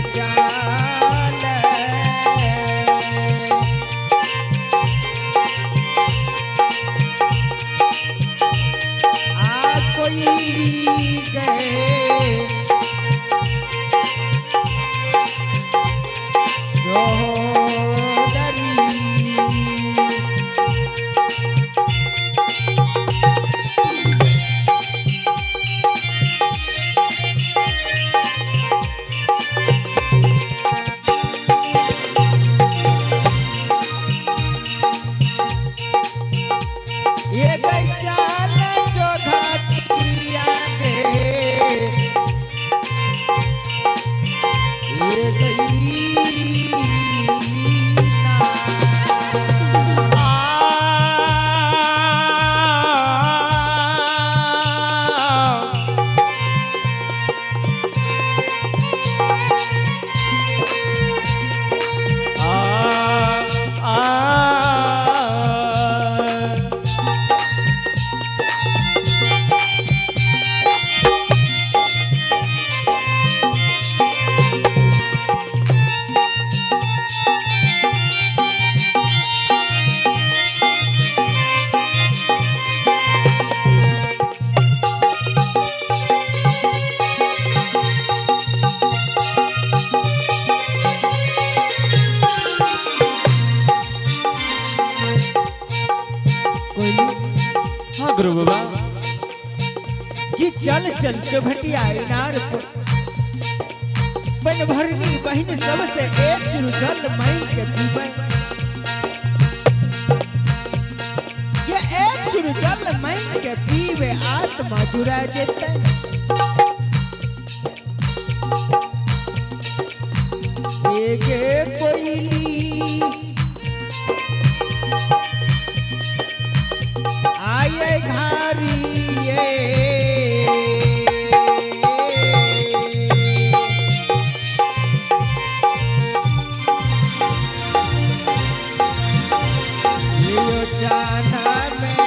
चाल। आ कोई गए सोदरी। ये गैचाल चौघाटिया गे, ये गई ना। कोयली। हाँ गुरु बाबा। कि चल चल चौघटिया इनार पर बन भरनी बहिन सबसे एक चुरु जल मई के पीबे। ये एक चुरु जल मई के पीवे आत्मा जुड़ा जेते। एक कोयली आये घारिये, यो जाना में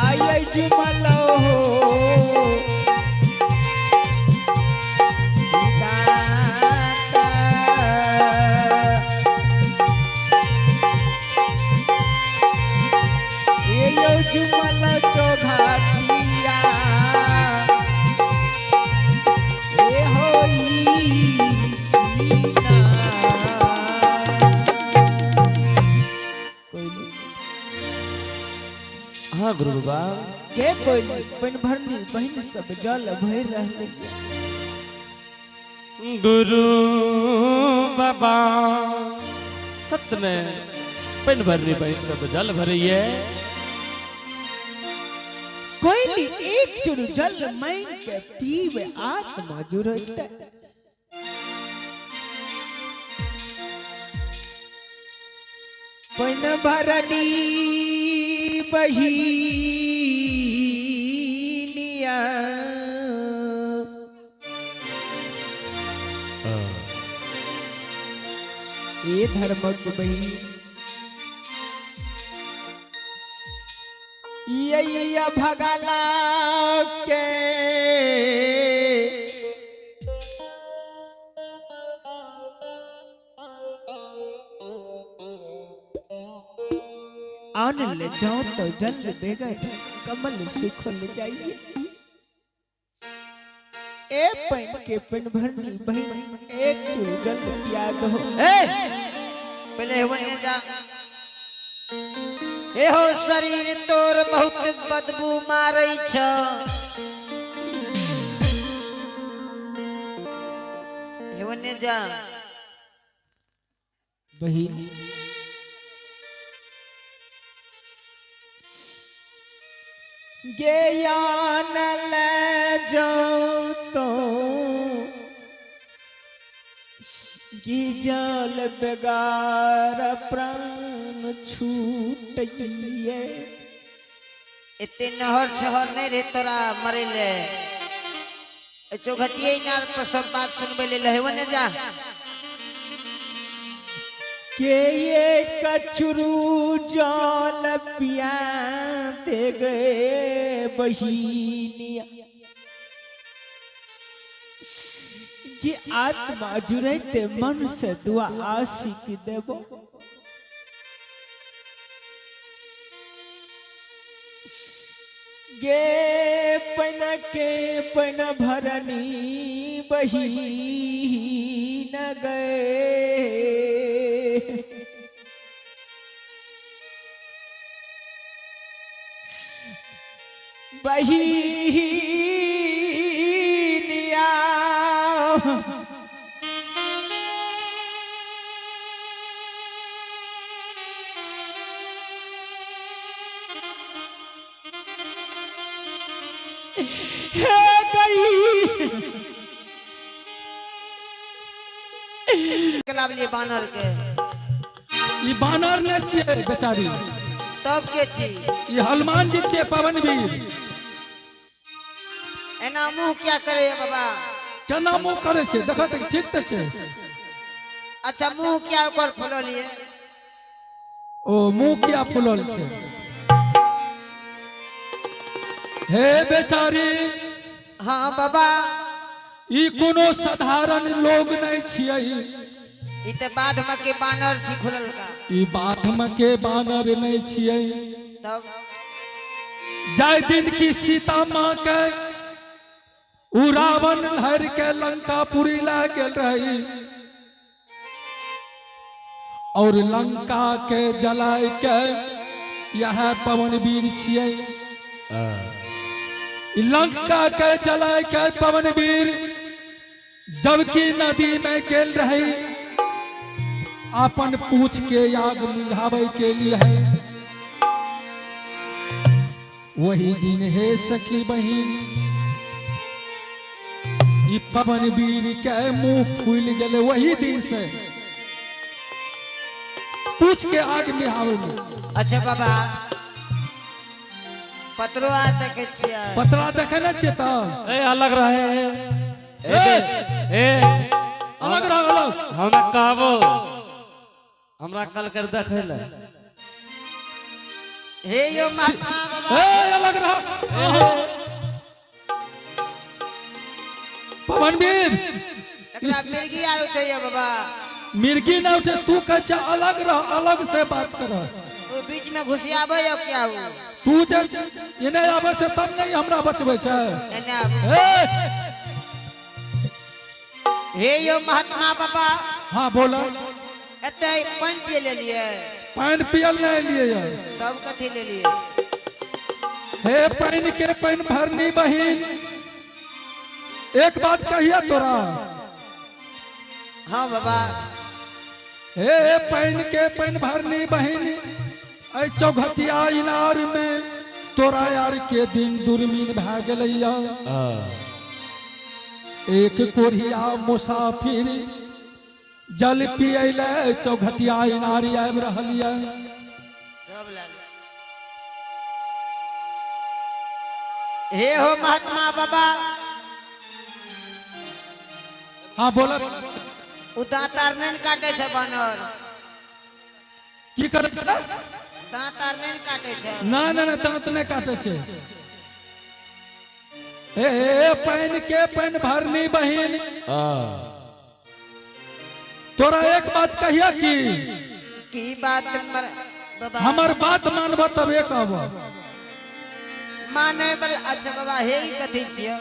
आये जुमलो हो दाता। ये यो जुमल चौघाटिया ए होई ना। कोई नहीं। हाँ गुरु बाबा। के कोई पन भरनी बहिन सब जल भर रहले। गुरु बाबा, सत्य में पिन भरनी बहन सब जल भरिए। कोयली एक चुरु जल मैन के पीवे आत्मा जुड़ते। पन भरनी बहिनिया, ए धर्मक बहिन, ये भगला के आन ले जाओ तो जल बेगर कमल सुखल जाइए। ए पन के पन भरनी बहन एक चुर जल पिया दो। ए पहले होने जा। ए हो शरीर तोर बहुत बदबू मारै छ। हेवने जा। बहिन ज्ञान ले जाओ तो गिजल बेगार प्राण छूटिए। एते नहर छहर नहीं रे तोरा मरे ले। ए चौघटिये इनार पर सब बात सुनबे ले हेवने जा। के ये कचरू जल पिया दे गए बहिनिया कि आत्मा जुड़ते मन से दुआ आशिक देबो। गे पन के पन भरनी बही न गए। बहिनिया हे गई। के लाबलिए बानर के? ई बानर नहि छियै बेचारी। तब के छी? ई हनुमान जी छियै, पवन वीर। एना मुंह क्या करे है बाबा? केना मुँह करै छै? देखऽ तऽ, ठीक तऽ छै। अच्छा, मुंह क्या ओकर फुललिए? ओ मुँह किया फुलल छै? हे बेचारी। हाँ बाबा। ई कोनो साधारण लोग नहि छियै। ई तऽ बाध में के बानर छी खुलल का। ई बाधमे के बानर नहि छियै। तब? जाहि दिन की सीता माँ के उ रावण हर के लंकापुरी लए गेल रही और लंका के जलाय के, यह पवन वीर छियै। ई लंका के जलाय के पवन वीर जबकि नदी में गेल रही अपन पूछ के आग मिलावे के लिए है, वही दिन हे सखी बहिन, ई पवन वीर के मुंह फूल गेले वही दिन से पूछ के आग मिलावे में। अच्छा बाबा, पत्रो आर देखे छियै? पतरा देखे ने छियै तब। ए, अलग रहे। ए, ए। अलग रह, अलग। हमरा कहबो, हमरा कल कर देखे ले। हे यो महात्मा बाबा। ए, अलग रह पवन वीर। एकरा मिर्गी आर उठैया बाबा? मिर्गी ना उठे, तू कह छै अलग रह, अलग से बात कर। ओ बीच में घुसियाबै हो क्या हो? तू जे एने आबै छै तब नहीं हमरा बचबै छै। एने आबू। ए। हे यो महात्मा बाबा। हाँ, बोला। एते पानि पिए लेलिए? पानि पियल नहीं लिए यऽ। तब कथी लेलिए? हे पानि के पानि भरनी बहिन, एक बात कहिए तोरा। हाँ बाबा। हे पानि के पानि भरनी बहिन, एहि चौघटिया इनार में तोरा यार के दिन दुर्मीन भए गेलैया। एक कोढ़िया मुसाफिर जल पियले चौघटिया इनार आबि रहल यऽ। सब ला ले। हे हो महात्मा बाबा। हाँ, बोल। उ दाँत आर नहि ने काटे छै बानर? की करै छै? दाँत आर नहि ने काटे छै? ना ना ना, दांत नहि काटे छै। हे हे पानि के पानि भरनी बहिन, तोरा एक बात कहिया की? की बात बाबा? हमर बात मानब तबे कहब। माने बल। अच्छा बाबा, हे ई कथी छियै?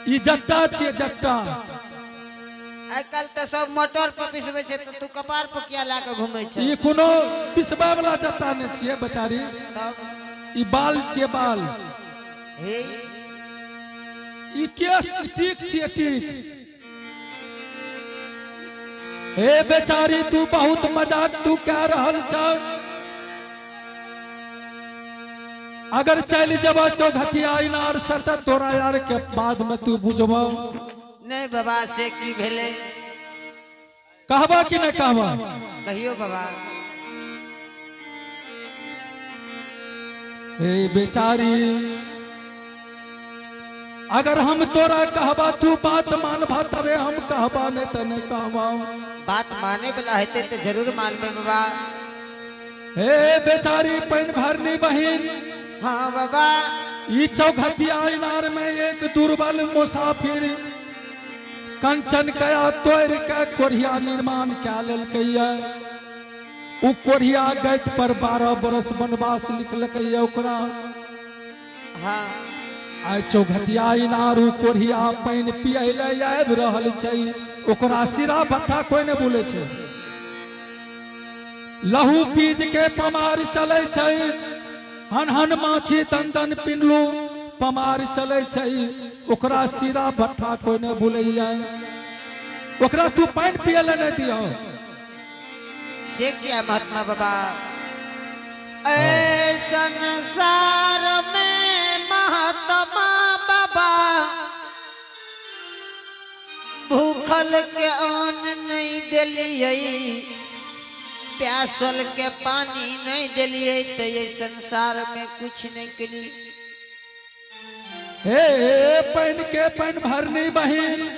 ई जट्टा छियै, जट्टा। आइ काल्हि तऽ सब मोटर पर पिसबै छै, तऽ तू कपार पर किया लए कऽ घुमै छै? ई कोनो पिसबै वाला जट्टा नहि छियै बेचारी। तब? ई बाल छियै, बाल। हे। ई केस टीक छियै, टीक। हे बेचारी, तू बहुत मजाक तू कह रहल छ। अगर चलि जेबह चौघटिया इनार से तऽ तोरा यार के बाद में तू बुझबह। नहि बाबा, से की भेलै? कहबह कि नहि कहबह? कहियो बाबा। हे बेचारी, अगर हम तोरा कहबा तू बात मानबा तबे हम कहबा, नहीं त नहीं कहबा। बात माने वाला हेतै तऽ जरूर मानबै बाबा। हे बेचारी पानि भरनी बहिन। हाँ बाबा। ई चौखटिया इनार में एक दुर्बल मुसाफिर कंचन कया तोड़ के कोढ़िया निर्माण कए लेलकैया। उ कोढ़िया गैत पर 12 बरस वनवास लिखलकैया ओकरा। हाँ। आइ चौघटिया इनार उ कोढ़िया पानि पियै ले आबि रहल छै, ओकरा सिरा भट्ठा कोई नहि बोलै छै। लहू पीज के पमार चलै छै, हन हन माछी दन दन पिनलू पमार चलै छै, ओकरा सिरा भट्ठा कोई नहि बोलैया। ओकरा तू पानि पियै ले नहि दियौ। से क्या महात्मा बाबा? ऐ संसार में महात्मा बाबा भूखल के अन्न नहीं दिलियै, प्यासल के पानी नहीं दिलियै, तो ये संसार में कुछ नहीं करी। हे पानि के पानि भरनी बहिन,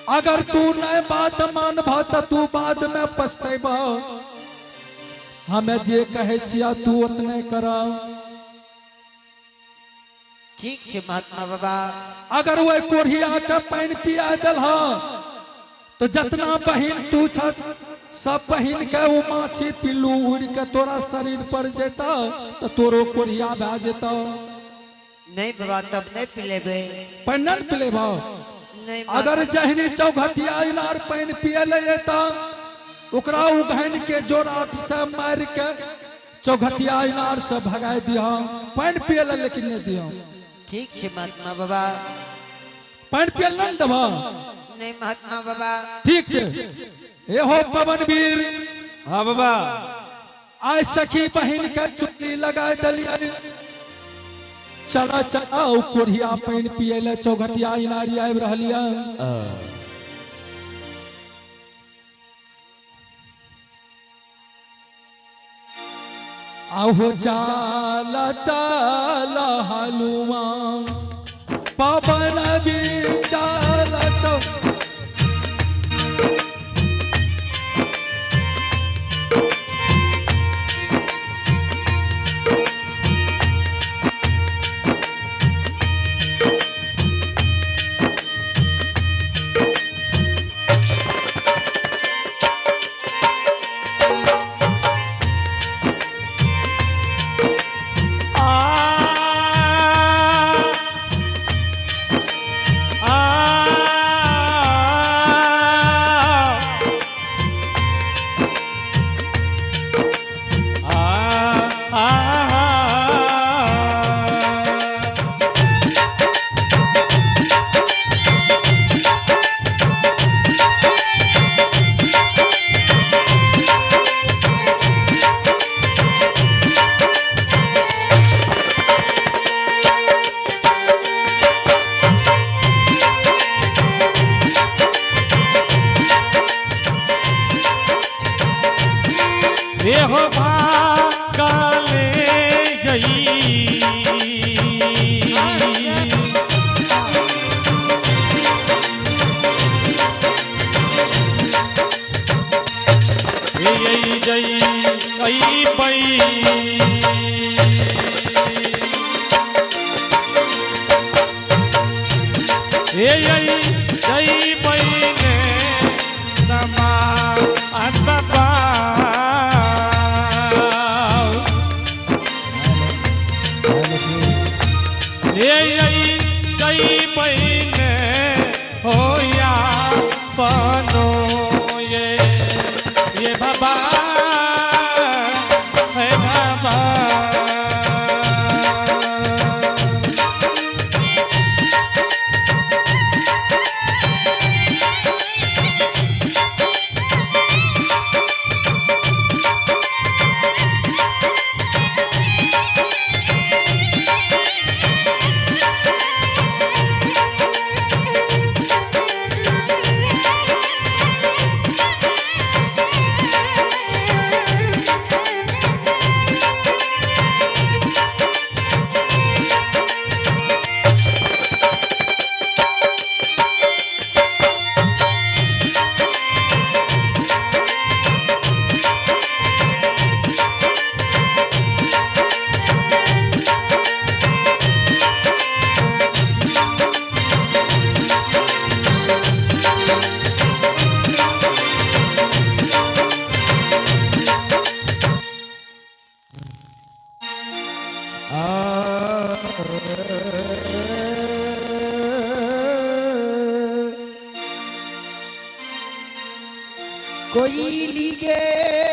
अगर तू नहीं बात मानबह त तू बाद में पछतेबह। हमें जे कहै छिया तू उतने कर। ठीक छै महात्मा बाबा। अगर वह कोढ़िया के पानि पिया देलह तो जितना बहिन तू छ सब बहिन के वो माछी पिल्लू उड़ के तोरा शरीर पर जेता तो तोरो कोढ़िया भए जेता। नहीं बाबा, तब नहीं पिलेबै। पानि नहीं पिलेबह? नहीं। अगर जहनी चौघटिया इनार पानि पिए ले जेता, ओकरा उघानि के जोराट से मारि के चौघटिया इनार से भगाय दिह। पानि पिए ले लेकिन नहीं दिह। ठीक छै महात्मा बाबा। पानि पिए ले नहीं देबह? नहीं महात्मा बाबा। ठीक छै। एहो पवन वीर। हाँ बाबा। आइ सखी बहिन के चुगली लगाय देलियै। चला चला ओ कोढ़िया पानि पिए ले चौघटिया इनारी आबि रहल यऽ। आहो चाला चाला हलुआ पवन भी चाला चौ आ आ आ आ। एहो भागले जई। ए जई ऐ पई। ए जई पईने समा अंतपा। ए जई पईने होया पनो ये ये बाबा हे बाबा। कोयली गे।